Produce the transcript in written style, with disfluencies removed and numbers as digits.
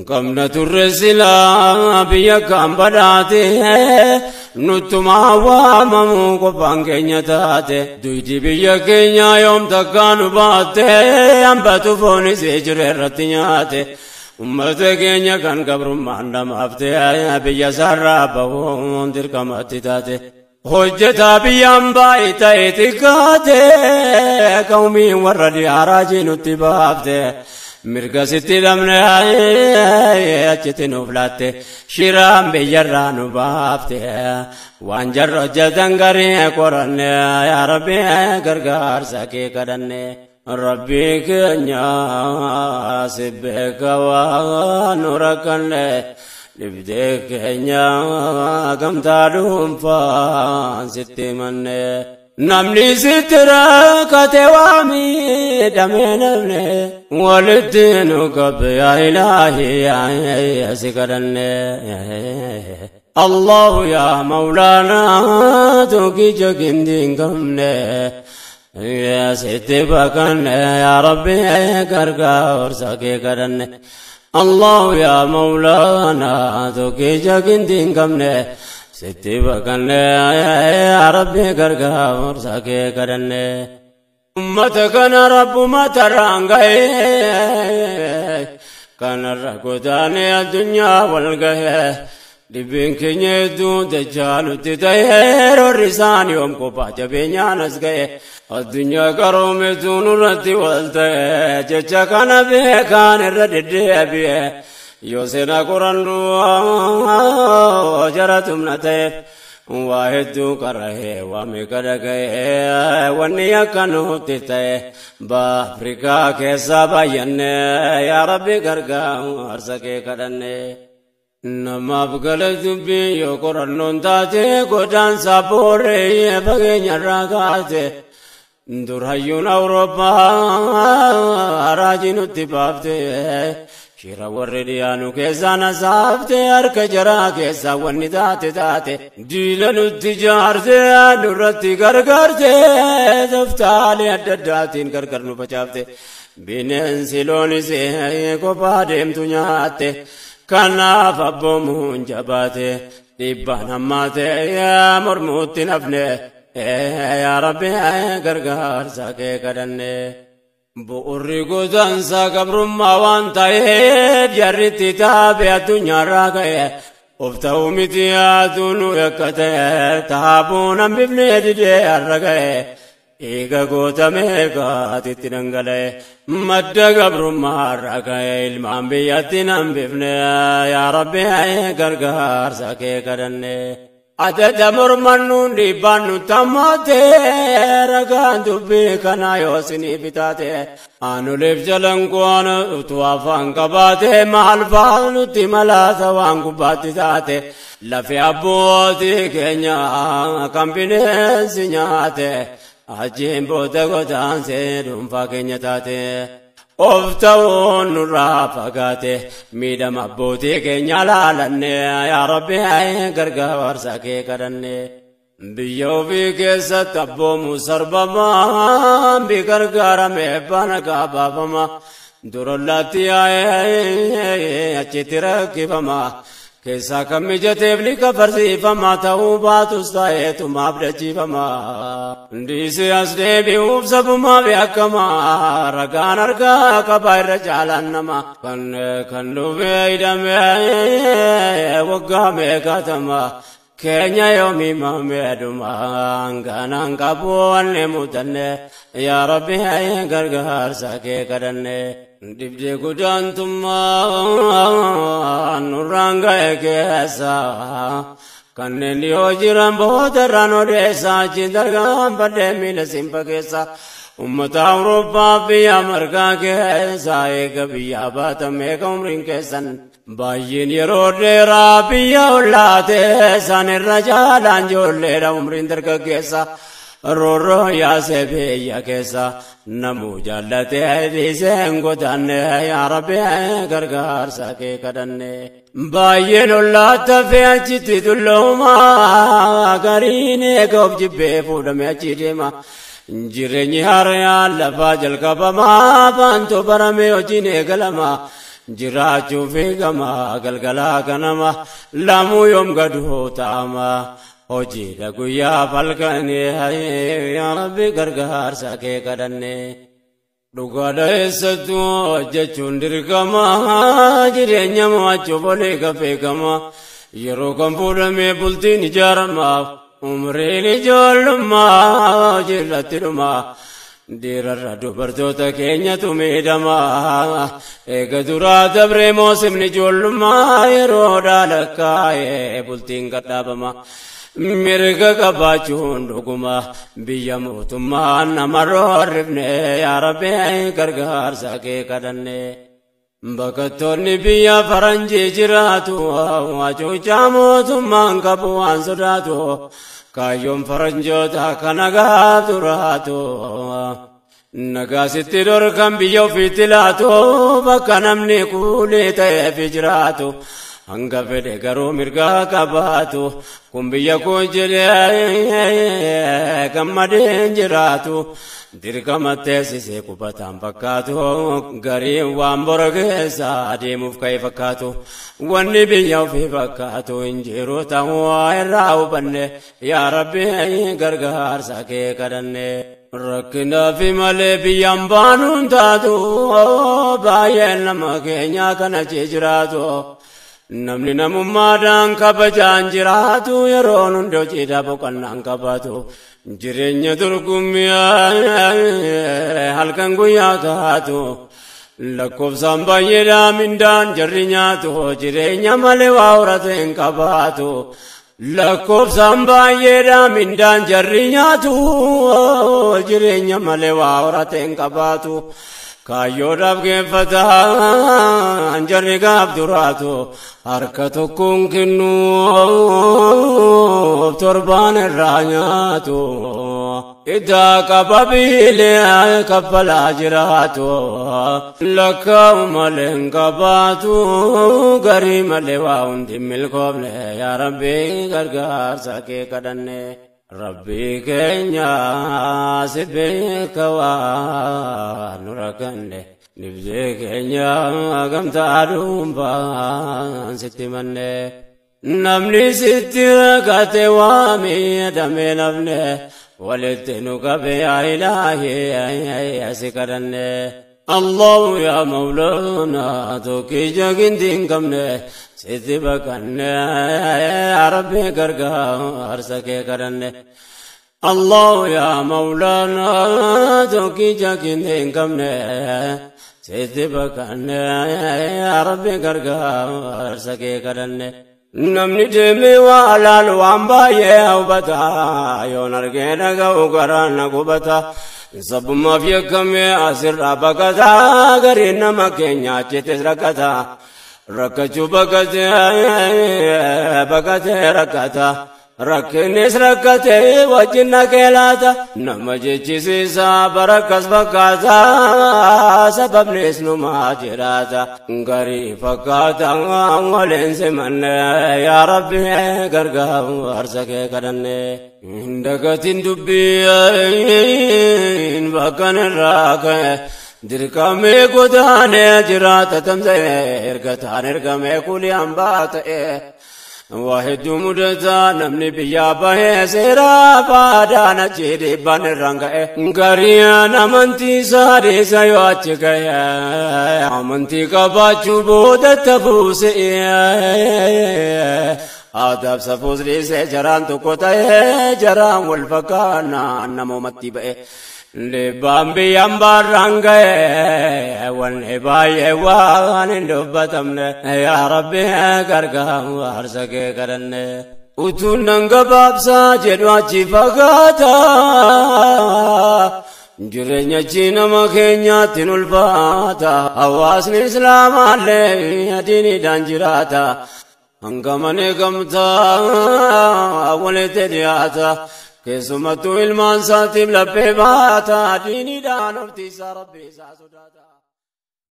Qabna turre silaa biyya kan badhaate nuttumaa waamamu qofaan keenya taate duydi biyya keenya yoom takkaa nu baatte hambatu foonis jire irratti nyaate ummata keenya kan gabrummaan dhamaafte biyya sarraa bahuun dirqamatti taate. Hojjetaa biyyaan baay'ee ta'e xiqqaate qawmiin warra dhiyaaraa jinutti baafte. Mirga sitti dhabne achitti nuuf laatte shiraan biyyarraa nu baafte waan jarra hojjetan garii qoranne yaa Rabbi gargaarsa kee kadhanne. Rabbi keenya si beeka waan nu rakkanne dhibdee keenya gamtaa dhuunfaan sitti manne. Namni sitti rakkate waa miidhamee namne walitti nu qabe yaa ilaahi yaa si kadhanne. Allahu yaa Mawlaanaa tokkicha gindii hin qabne yaa sitti baqanne yaa Rabbi gargaarsa kee kadhanne. Allahu yaa Mawlaanaa tokkicha gindii hin qabne sitti baqanne yaa Rabbi gargaarsa kee kadhanne. Ummata kana Rabbuma tarraan ga'e kanarra godaanee addunyaa wal ga'e dhibbiin keenya hedduu dachaa nutti ta'e roorri isaan yoom kophaa jabeenyaan as ga'e addunyaa qaroometu nurratti wal ta'e jecha kana beekaan irra deddeebi'e yoo seenaa qorannu jara tumna ta'e waa hedduu qara'ee waa meeqa dhaga'ee wanni akka nutti ta'e Afrikaa keessaa baay'anne yaa Rabbi gargaarsa kee kadhanne. Namaaf gala dubbii yoo qorannoon taate godaansa booree fageenyarraa kaate dur hayyuun Awurooppaa raajii nutti baafte shira warri dhiyaanu keessaa nasaafte harka jaraa keessaa wanni taate taate diila nutti jaarte nurratti gargaarte toftaalee adda addaatiin gargar nu facaafte bineensi loonis kophaa deemtu nyaatte. Kanaaf abboomuun jabaate dhiibbaan hammaate mormuutti nafne yaa Rabbi gargaarsa kee kadhanne. Bu'urri godaansa gabrummaa waan ta'eef jarritti taabe addunyaarraa ka'e of ta'uu miti yaaduu nu yakka ta'e taabuun hambifnee didee har'a ga'e. Eega gootamee gaatitti dhangala'e madda gabrummaarraa ka'e ilmaan biyyatti hambifne yaa Rabbi gargaarsa kee kadhanne. Adada mormannuun dhiibbaan nutti hammaate ragaan dubbii kanaa yoo isiniif taate aanuleef jalan qoona utuu afaan qabaate maal fa'aa nutti malaata waan gubbaatti taate lafe abbootii keenya kan bineensi nyaate. Achiin booda godaansee dhuunfaa keenya taate of ta'uun nurraa fagaate miidhama abbootii keenya laalanne yaa Rabbi gargaarsa kee kadhanne. Biyya ofii keessatti abboomu sarbamaa bi gargaarame bana gaabaafama durollaatti yaa'ee achitti rakkifama. Keessaa kan mijateef ni kafarsiifama ta'uu baatus ta'eetumaaf dachiifama. Dhiisee as deebi'uuf sabumaaf yakkama ragaan harkaa qabaa irra caalaan nama. Kan dhufee hidhamee waggaa meeqatama keenya yoomii mameedhuma hanganaan qabu wanni mudanne yaa Rabbi gargaarsa kee kadhanne. Dhibdee godaantummaa nurraan ga'e keessa kanneen dhiyoo jiran boodarraan odeessa achiin dargaan badhee miila simba keessa ummata Awurooppaa biyya margaa keessa eega biyyaa baatamee umriin keessan baay'een yeroo dheeraa biyya ollaate isaan irra jaalaan ijoolleedha umriin dargaggeessa. Roorroo yaasee biyya keessa namuu jaallatee dhiisee hin godaanne yaa Rabbi gargaarsa kee kadhanne. Baay'een ollaatti hafee achitti tullooma gariin eega of jibbee fuudhamee achi deema. Jireenyi haaraan lafaa jalqabamaa faantuu baramee hojiin eegalama. Jiraachuu fi gama galgalaa ganama lamuu yoom gaduu ta'ama hojiidha guyyaa falkanii yaa Rabbi gargaarsa kee kadhanne. Dhugaadha eessattuu hojjechuun dirqama jireenya mo'achuuf olii gafeekama yeroo kan fuudhamee bultiin ijaaramaaf umriin ijoollummaa hojiirratti dhuma. Dhiirarra dubartoota keenyatu miidhama eega duraa dabree moosimni ijoollummaa yeroo dhaalakkaa'ee bultiin gadhaabama. Mirga qabaachuun dhuguma biyya mootummaan nama roorrifne yaa Rabbi gargaarsa kee kadhanne. Bakattoonni biyya faranjii jiraatu hacuuccaa mootummaan qabu waan sodaatu kaayyoon faranjoota kana gaaf duraatu. Nagaasitti dhorkan biyya ofiitti laatu bakka namni kuulee ta'eef jiraatu. Hanga fedhe garuu mirga qabaatu kun biyya koo jedhee gammadeen jiraatu dirqama teessisee qubataan fakkaatu gariin waan bora keessa adeemuuf ka'e fakkaatu wanni biyya ofii fakkaatu hin jiru ta'uu irraa hubanne yaa Rabbi gargaarsa kee kadhanne. Rakkinaa fi malee biyyaan baanuun taatu baay'een nama keenyaa kana jiraatu. Namni namummaadhaan kabajaan jiraatu yeroon hundi hojiidhaa boqonnaan qabaatu jireenya dorgommii halkan guyyaa taatu lakkoofsaan baay'eedhaa mindaan jarri nyaatu jireenya malee waa horate hin qabaatu lakkoofsaan baay'eedhaa mindaan jarri nyaatu jireenya malee waa horate hin qabaatu. Kaayyoodhaaf geeffataan jarri gaaf duraatu harka tokkoon kennuuf torbaan irraa nyaatu. Idaa qaba biilee kaffalaa jiraatu lakkaa'u malee hin qabaatu garii malee waa hundi milkoofne yaa Rabbi gargaarsa kee kadhanne. Rabbi keenya si beeka waan nu rakkanne nibdee keenya gamtaa dhuunfaan sitti manne namni sitti rakkate waa miidhamee nafne walitti nu qabe yaa Ilaahi si kadhanne. Allahu yaa Mawlaana tokkicha gindi hin qabne sitti baqanne yaa Rabbi gargaarsa kee kadhanne. Allahu yaa Mawlaana tokkicha gindi hin qabne sitti baqanne yaa Rabbi gargaarsa kee kadhanne. Namni deemee waa laalu waan baay'ee hubata yoon argee dhaga'u garaan na gubata. Sabummaaf yakkamee asirraa baqata gariin nama keenya achittis rakkata. Rakkachuu baqatee baqatee rakkata. Rakkinnis rakkatee wajjin naqee laata. Nama jechisiisa barakkas fakkaata sababnis numaa jiraata. Garii fakkaata waliin simanne yaa Rabbi gargaarsa kee kadhanne. Dagatiin dubbiin bakkan irraa ka'e dirqamee godaanee jiraata tamsa'e erga taan ergamee kulii hambaa ta'e. Waa hedduu mudataa namni biyyaa bahee seeraa faadaan achi dhiibbaan irraan ga'e. Gariin amantii isaa dhiisa yoo achi ga'e amantii qabaachuu booda tafuuse. Aadaaf safuus dhiisee jaraan tokko ta'ee jaraan wal fakkaannaan namoomatti ba'e. Dhiibbaan biyyaan baarraan ga'e wanni baay'ee waan hin dubbatamne yaa Rabbi gargaarsa kee kadhanne. Utuun nan gabaabsaa jedhu achi fagaata jireenya achi nama keenyaatti ulfaata hawaasni islaamaallee adiiniidhaan jiraata. Hangamanii gamtaa walitti dhiyaata keessumattuu ilmaan isaatiif laphee baata diiniidhaan oftiisaa rabbi isaa sodaata.